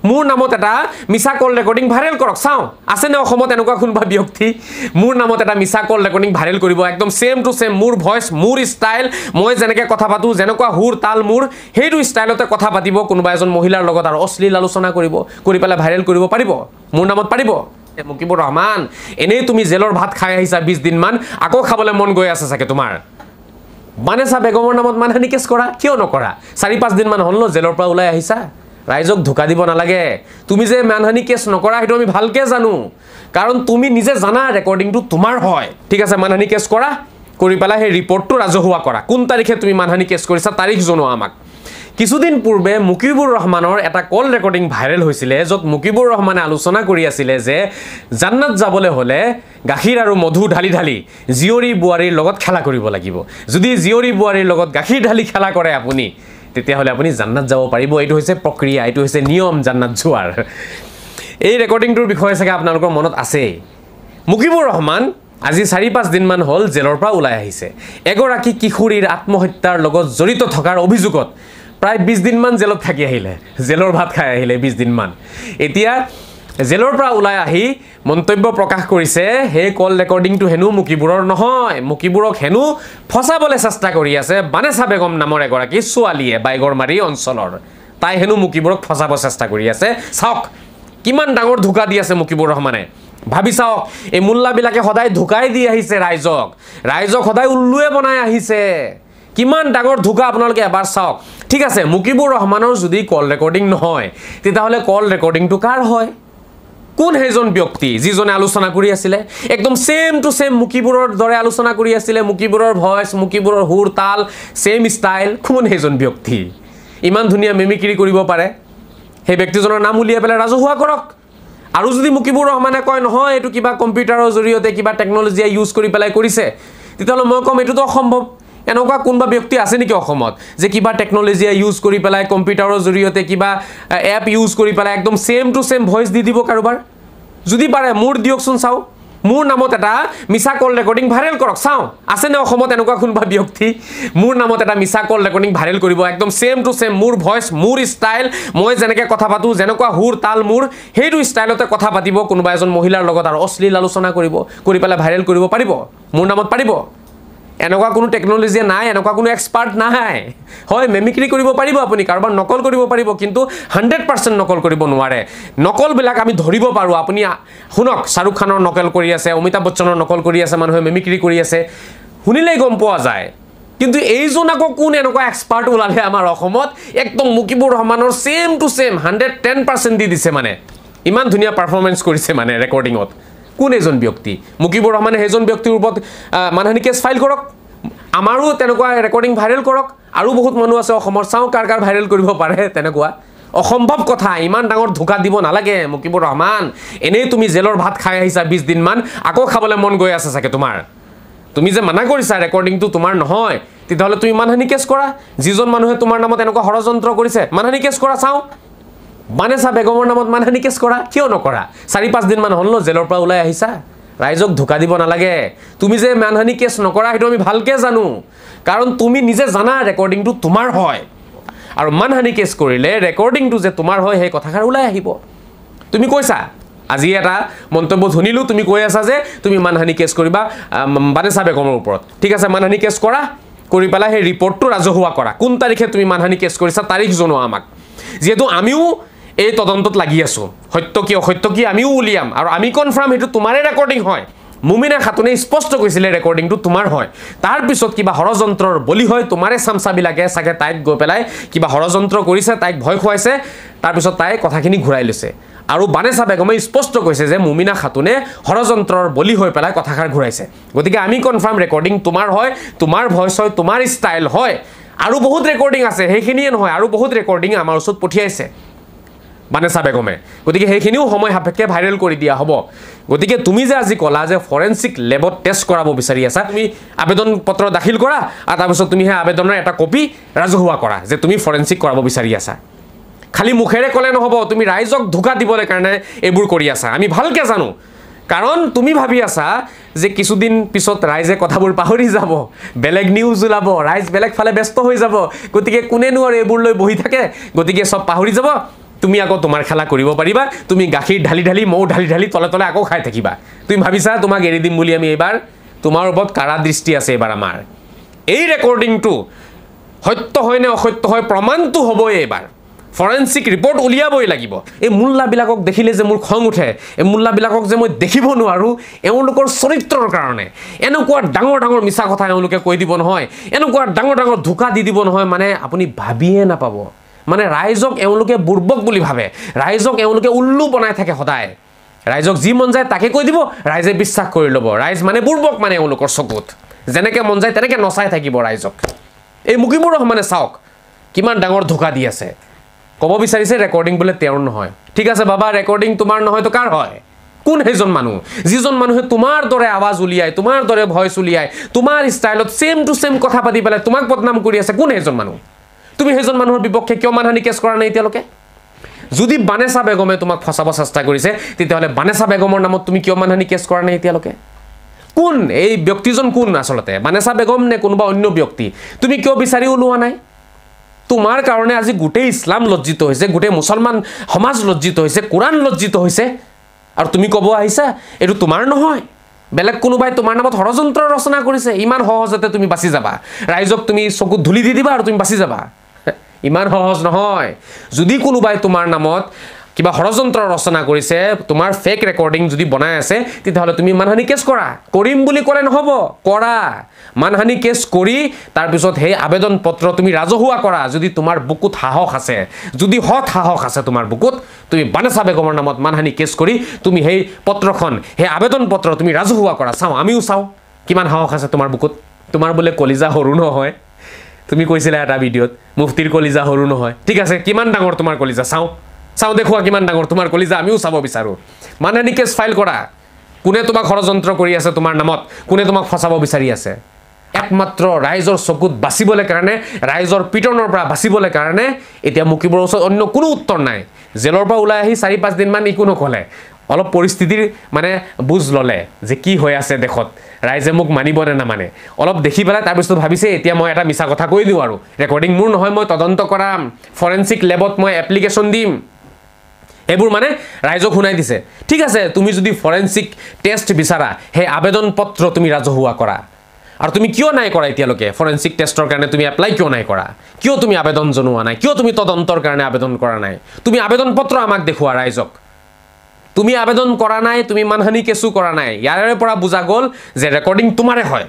মোৰ নামত এটা মিছা কল ৰেকৰ্ডিং ভাইৰেল কৰক, চাওঁ আছেনে অসমত এনেকুৱা কোনোবা ব্যক্তি মোৰ নামত এটা মিছা কল ৰেকৰ্ডিং ভাইৰেল কৰিব। একদম ছেম টু ছেম মোৰ ভইচ, মোৰ ষ্টাইল, মই যেনেকৈ কথা পাতোঁ, যেনেকুৱা সুৰ তাল মোৰ, সেইটো ষ্টাইলতে কথা পাতিব কোনোবা এজন মহিলাৰ লগত আৰু অশ্লীল আলোচনা কৰিব, কৰি পেলাই ভাইৰেল কৰিব পাৰিব, মোৰ নামত পাৰিব? মুকিবুৰ ৰহমান, এনেই তুমি জেলৰ ভাত খাই আহিছা 20 দিনমান, আকৌ খাবলৈ মন গৈ আছে চাগে তোমাৰ। বানেছা বেগমৰ নামত মানহানি কেছ কৰা, কিয় নকৰা? 4-5 দিনমান হ'ল ন জেলৰ পৰা ওলাই আহিছা, ৰাইজক ধোকা দিব নালাগে। তুমি যে মানহানি কেছ নকৰা সেইটো আমি ভালকৈ জানো, কাৰণ তুমি নিজে জানা ৰেকৰ্ডিংটো তোমাৰ হয়। ঠিক আছে, মানহানি কেছ কৰা, কৰি পেলাই সেই ৰিপৰ্টটো ৰাজহুৱা কৰা। কোন তাৰিখে তুমি মানহানি কেছ কৰিছা তাৰিখ জনোৱা আমাক। কিছুদিন পূৰ্বে মুকিবুৰ ৰহমানৰ এটা কল ৰেকৰ্ডিং ভাইৰেল হৈছিলে, য'ত মুকিবুৰ ৰহমানে আলোচনা কৰি আছিলে যে জান্নাত যাবলৈ হ'লে গাখীৰ আৰু মধু ঢালি ঢালি জীয়ৰী বোৱাৰীৰ লগত খেলা কৰিব লাগিব। যদি জীয়ৰী বোৱাৰীৰ লগত গাখীৰ ঢালি খেলা কৰে আপুনি, তেতিয়াহ'লে আপুনি জান্নাত যাব পাৰিব। এইটো হৈছে প্ৰক্ৰিয়া, এইটো হৈছে নিয়ম জান্নাত যোৱাৰ। এই ৰেকৰ্ডিংটোৰ বিষয়ে চাগে আপোনালোকৰ মনত আছেই। মুকিবুৰ ৰহমান আজি 4-5 দিনমান হ'ল জেলৰ পৰা ওলাই আহিছে। এগৰাকী কিশোৰীৰ আত্মহত্যাৰ লগত জড়িত থকাৰ অভিযোগত প্ৰায় 20 দিনমান জেলত থাকি আহিলে, জেলৰ ভাত খাই আহিলে 20 দিনমান। এতিয়া জেলৰ পৰা ওলাই আহি মন্তব্য প্ৰকাশ কৰিছে, সেই কল ৰেকৰ্ডিংটো হেনো মুকিবুৰৰ নহয়, মুকিবুৰক হেনো ফচাবলৈ চেষ্টা কৰি আছে বানেছা বেগম নামৰ এগৰাকী ছোৱালীয়ে, বাইগৰমাৰী অঞ্চলৰ। তাই হেনো মুকিবুৰক ফচাব চেষ্টা কৰি আছে। চাওক কিমান ডাঙৰ ধোকা দি আছে মুকিবুৰ ৰহমানে। ভাবি চাওক, এই মোল্লাবিলাকে সদায় ধোকাই দি আহিছে ৰাইজক, ৰাইজক সদায় উল্লুৱে বনাই আহিছে। কিমান ডাঙৰ ধোকা আপোনালোকে এবাৰ চাওক। ঠিক আছে, মুকিবুৰ ৰহমানৰ যদি কল ৰেকৰ্ডিং নহয়, তেতিয়াহ'লে কল ৰেকৰ্ডিংটো কাৰ হয়? কোন সেইজন ব্যক্তি যিজনে আলোচনা কৰি আছিলে? একদম ছেম টু ছেম মুকিবুৰৰ দৰে আলোচনা কৰি আছিলে, মুকিবুৰৰ ভইচ, মুকিবুৰৰ সুৰ তাল, ছেম ষ্টাইল। কোন সেইজন ব্যক্তি ইমান ধুনীয়া মিমিক্ৰি কৰিব পাৰে? সেই ব্যক্তিজনৰ নাম উলিয়াই পেলাই ৰাজহুৱা কৰক। আৰু যদি মুকিবুৰ ৰহমানে কয় নহয় এইটো কিবা কম্পিউটাৰৰ জৰিয়তে কিবা টেকন'লজিয়ে ইউজ কৰি পেলাই কৰিছে, তেতিয়াহ'লে মই ক'ম এইটোতো অসম্ভৱ। এনেকুৱা কোনোবা ব্যক্তি আছে নেকি অসমত যে কিবা টেকন'লজিয়ে ইউজ কৰি পেলাই, কম্পিউটাৰৰ জৰিয়তে কিবা এপ ইউজ কৰি পেলাই একদম ছেম টু ছেম ভইচ দি দিব কাৰোবাৰ? যদি পাৰে মোৰ দিয়কচোন, চাওঁ। মোৰ নামত এটা মিছা কল ৰেকৰ্ডিং ভাইৰেল কৰক, চাওঁ আছেনে অসমত এনেকুৱা কোনোবা ব্যক্তি মোৰ নামত এটা মিছা কল ৰেকৰ্ডিং ভাইৰেল কৰিব। একদম ছেম টু ছেম মোৰ ভইচ, মোৰ ষ্টাইল, মই যেনেকৈ কথা পাতোঁ, যেনেকুৱা সুৰ তাল মোৰ, সেইটো ষ্টাইলতে কথা পাতিব কোনোবা এজন মহিলাৰ লগত আৰু অশ্লীল আলোচনা কৰিব, কৰি পেলাই ভাইৰেল কৰিব পাৰিব, মোৰ নামত পাৰিব? এনেকুৱা কোনো টেকন'লজি নাই, এনেকুৱা কোনো এক্সপাৰ্ট নাই। হয়, মেমিক্ৰি কৰিব পাৰিব আপুনি, কাৰোবাৰ নকল কৰিব পাৰিব, কিন্তু 100% নকল কৰিব নোৱাৰে। নকলবিলাক আমি ধৰিব পাৰোঁ। আপুনি শুনক, শ্বাহৰুখ খানৰ নকল কৰি আছে, অমিতাভ বচ্চনৰ নকল কৰি আছে, মানুহে মেমিক্ৰি কৰি আছে, শুনিলেই গম পোৱা যায়। কিন্তু এইজন আকৌ কোন এনেকুৱা এক্সপাৰ্ট ওলালে আমাৰ অসমত? একদম মুকিবুৰ ৰহমানৰ ছেম টু ছেম 110% দি দিছে, মানে ইমান ধুনীয়া পাৰফৰ্মেঞ্চ কৰিছে মানে ৰেকৰ্ডিঙত। কোন এইজন ব্যক্তি? মুকিবুৰ ৰহমানে সেইজন ব্যক্তিৰ ওপৰত মানহানি কেছ ফাইল কৰক, আমাৰো তেনেকুৱা ৰেকৰ্ডিং ভাইৰেল কৰক। আৰু বহুত মানুহ আছে অসমৰ, চাওঁ কাৰ কাৰ ভাইৰেল কৰিব পাৰে। তেনেকুৱা অসম্ভৱ কথা, ইমান ডাঙৰ ধোকা দিব নালাগে মুকিবুৰ ৰহমান। এনেই তুমি জেলৰ ভাত খাই আহিছা 20 দিনমান, আকৌ খাবলৈ মন গৈ আছে চাগে তোমাৰ। তুমি যে মানা কৰিছা ৰেকৰ্ডিংটো তোমাৰ নহয়, তেতিয়াহ'লে তুমি মানহানি কেছ কৰা। যিজন মানুহে তোমাৰ নামত এনেকুৱা ষড়যন্ত্ৰ কৰিছে, মানহানি কেছ কৰা, চাওঁ। বানেছা বেগমৰ নামত মানহানি কেছ কৰা, কিয় নকৰা? 4-5 দিনমান হ'ল ন জেলৰ পৰা ওলাই আহিছা, ৰাইজক ধোকা দিব নালাগে। তুমি যে মানহানি কেছ নকৰা সেইটো আমি ভালকৈ জানো, কাৰণ তুমি নিজে জানা ৰেকৰ্ডিংটো তোমাৰ হয়। আৰু মানহানি কেছ কৰিলে ৰেকৰ্ডিংটো যে তোমাৰ হয় সেই কথাষাৰ ওলাই আহিব। তুমি কৈছা, আজি এটা মন্তব্য শুনিলোঁ, তুমি কৈ আছা যে তুমি মানহানি কেছ কৰিবা বানেছা বেগমৰ ওপৰত। ঠিক আছে, মানহানি কেছ কৰা, কৰি পেলাই সেই ৰিপৰ্টটো ৰাজহুৱা কৰা। কোন তাৰিখে তুমি মানহানি কেছ কৰিছা তাৰিখ জনোৱা আমাক। যিহেতু আমিও এই তদন্তত লাগি আছোঁ, সত্য কি অসত্য কি আমিও উলিয়াম, আৰু আমি কনফাৰ্ম সেইটো তোমাৰে ৰেকৰ্ডিং হয়। মুমিনা খাতুনে স্পষ্ট কৈছিলে ৰেকৰ্ডিংটো তোমাৰ হয়। তাৰপিছত কিবা ষড়যন্ত্ৰৰ বলি হয় তোমাৰে চামচাবিলাকে চাগে তাইক গৈ পেলাই কিবা ষড়যন্ত্ৰ কৰিছে, তাইক ভয় খুৱাইছে, তাৰপিছত তাই কথাখিনি ঘূৰাই লৈছে। আৰু বানেছা বেগমে স্পষ্ট কৈছে যে মুমিনা খাতুনে ষড়যন্ত্ৰৰ বলি হৈ পেলাই কথাষাৰ ঘূৰাইছে। গতিকে আমি কনফাৰ্ম ৰেকৰ্ডিং তোমাৰ হয়, তোমাৰ ভইচ হয়, তোমাৰ ষ্টাইল হয়। আৰু বহুত ৰেকৰ্ডিং আছে, সেইখিনিয়ে নহয়, আৰু বহুত ৰেকৰ্ডিং আমাৰ ওচৰত পঠিয়াইছে বানেছা বেগমে। গতিকে সেইখিনিও সময় সাপেক্ষে ভাইৰেল কৰি দিয়া হ'ব। গতিকে তুমি যে আজি ক'লা যে ফৰেনচিক লেবত টেষ্ট কৰাব বিচাৰি আছা, তুমি আবেদন পত্ৰ দাখিল কৰা আৰু তাৰপিছত তুমি সেই আবেদনৰ এটা কপি ৰাজহুৱা কৰা যে তুমি ফৰেনচিক কৰাব বিচাৰি আছা। খালি মুখেৰে ক'লে নহ'ব, তুমি ৰাইজক ধোকা দিবলৈ কাৰণে এইবোৰ কৰি আছা, আমি ভালকৈ জানো। কাৰণ তুমি ভাবি আছা যে কিছুদিন পিছত ৰাইজে কথাবোৰ পাহৰি যাব, বেলেগ নিউজ ওলাব, ৰাইজ বেলেগ ফালে ব্যস্ত হৈ যাব, গতিকে কোনেনো আৰু এইবোৰ লৈ বহি থাকে, গতিকে চব পাহৰি যাব। তুমি আকৌ তোমাৰ খেলা কৰিব পাৰিবা, তুমি গাখীৰ ঢালি ঢালি মৌ ঢালি ঢালি তলে তলে আকৌ খাই থাকিবা। তুমি ভাবিছা তোমাক এৰি দিম বুলি আমি? এইবাৰ তোমাৰ ওপৰত কাৰা দৃষ্টি আছে। এইবাৰ আমাৰ এই ৰেকৰ্ডিংটো সত্য হয় নে অসত্য হয় প্ৰমাণটো হ'বই, এইবাৰ ফৰেনচিক ৰিপৰ্ট উলিয়াবই লাগিব। এই মোল্লাবিলাকক দেখিলে যে মোৰ খং উঠে, এই মোল্লাবিলাকক যে মই দেখিব নোৱাৰোঁ এওঁলোকৰ চৰিত্ৰৰ কাৰণে। এনেকুৱা ডাঙৰ ডাঙৰ মিছা কথা এওঁলোকে কৈ দিব নহয়, এনেকুৱা ডাঙৰ ডাঙৰ ধোকা দি দিব নহয়, মানে আপুনি ভাবিয়ে নাপাব। মানে ৰাইজক এওঁলোকে বুৰ্বক বুলি ভাবে, ৰাইজক এওঁলোকে উল্লু বনাই থাকে সদায়। ৰাইজক যি মন যায় তাকে কৈ দিব, ৰাইজে বিশ্বাস কৰি ল'ব। ৰাইজ মানে বুৰ্বক, মানে এওঁলোকৰ চকুত যেনেকৈ মন যায় তেনেকৈ নচাই থাকিব ৰাইজক। এই মুকিবুৰ ৰহমানে চাওক কিমান ডাঙৰ ধোকা দি আছে। ক'ব বিচাৰিছে ৰেকৰ্ডিং বোলে তেওঁৰ নহয়। ঠিক আছে বাবা, ৰেকৰ্ডিং তোমাৰ নহয় তো কাৰ হয়? কোন সেইজন মানুহ যিজন মানুহে তোমাৰ দৰে আৱাজ উলিয়াই, তোমাৰ দৰে ভইচ উলিয়াই, তোমাৰ ষ্টাইলত ছেম টু ছেম কথা পাতি পেলাই তোমাক বদনাম কৰি আছে? কোন সেইজন মানুহ? তুমি সেইজন মানুহৰ বিপক্ষে কিয় মানহানি কেছ কৰা নাই এতিয়ালৈকে? যদি বানেছা বেগমে তোমাক ফচাব চেষ্টা কৰিছে, তেতিয়াহ'লে বানেছা বেগমৰ নামত তুমি কিয় মানহানি কেছ কৰা নাই এতিয়ালৈকে? কোন এই ব্যক্তিজন? কোন আচলতে, বানেছা বেগম নে কোনোবা অন্য ব্যক্তি? তুমি কিয় বিচাৰি ওলোৱা নাই? তোমাৰ কাৰণে আজি গোটেই ইছলাম লজ্জিত হৈছে, গোটেই মুছলমান সমাজ লজ্জিত হৈছে, কোৰাণ লজ্জিত হৈছে, আৰু তুমি ক'ব আহিছা এইটো তোমাৰ নহয়, বেলেগ কোনোবাই তোমাৰ নামত ষড়যন্ত্ৰ ৰচনা কৰিছে। ইমান সহজতে তুমি বাচি যাবা? ৰাইজক তুমি চকুত ধূলি দি দিবা আৰু তুমি বাচি যাবা? ইমান সহজ নহয়। যদি কোনোবাই তোমাৰ নামত কিবা ষড়যন্ত্ৰ ৰচনা কৰিছে, তোমাৰ ফেক ৰেকৰ্ডিং যদি বনাই আছে, তেতিয়াহ'লে তুমি মানহানি কেছ কৰা। কৰিম বুলি ক'লে নহ'ব, কৰা। মানহানি কেছ কৰি তাৰপিছত সেই আবেদন পত্ৰ তুমি ৰাজহুৱা কৰা। যদি তোমাৰ বুকুত সাহস আছে, যদি সৎ সাহস আছে তোমাৰ বুকুত, তুমি বানেছা বেগমৰ নামত মানহানি কেছ কৰি তুমি সেই পত্ৰখন, সেই আবেদন পত্ৰ তুমি ৰাজহুৱা কৰা। চাওঁ, আমিও চাওঁ কিমান সাহস আছে তোমাৰ বুকুত। তোমাৰ বোলে কলিজা সৰু নহয়, তুমি কৈছিলা এটা ভিডিঅ'ত মুফতিৰ কলিজা সৰু নহয়। ঠিক আছে, কিমান ডাঙৰ তোমাৰ কলিজা চাওঁ, চাওঁ দেখুওৱা কিমান ডাঙৰ তোমাৰ কলিজা, আমিও চাব বিচাৰোঁ। মানহানি কেছ ফাইল কৰা। কোনে তোমাক ষড়যন্ত্ৰ কৰি আছে তোমাৰ নামত, কোনে তোমাক ফচাব বিচাৰি আছে? একমাত্ৰ ৰাইজৰ চকুত বাচিবলৈ কাৰণে, ৰাইজৰ পিটনৰ পৰা বাচিবলৈ কাৰণে এতিয়া মুকিবুৰৰ ওচৰত অন্য কোনো উত্তৰ নাই। জেলৰ পৰা ওলাই আহি 4-5 দিনমান একো নক'লে, অলপ পৰিস্থিতিৰ মানে বুজ ল'লে যে কি হৈ আছে দেশত, ৰাইজে মোক মানিব নে নামানে, অলপ দেখি পেলাই তাৰপিছত ভাবিছে এতিয়া মই এটা মিছা কথা কৈ দিওঁ আৰু ৰেকৰ্ডিং মোৰ নহয়, মই তদন্ত কৰাম, ফৰেনচিক লেবত মই এপ্লিকেশ্যন দিম, এইবোৰ মানে ৰাইজক শুনাই দিছে। ঠিক আছে, তুমি যদি ফৰেনচিক টেষ্ট বিচাৰা, সেই আবেদন পত্ৰ তুমি ৰাজহুৱা কৰা। আৰু তুমি কিয় নাই কৰা এতিয়ালৈকে? ফৰেনচিক টেষ্টৰ কাৰণে তুমি এপ্লাই কিয় নাই কৰা? কিয় তুমি আবেদন জনোৱা নাই? কিয় তুমি তদন্তৰ কাৰণে আবেদন কৰা নাই? তুমি আবেদন পত্ৰ আমাক দেখুওৱা ৰাইজক। তুমি আবেদন কৰা নাই, তুমি মানহানি কেছো কৰা নাই। ইয়াৰে পৰা বুজা গ'ল যে ৰেকৰ্ডিং তোমাৰে হয়।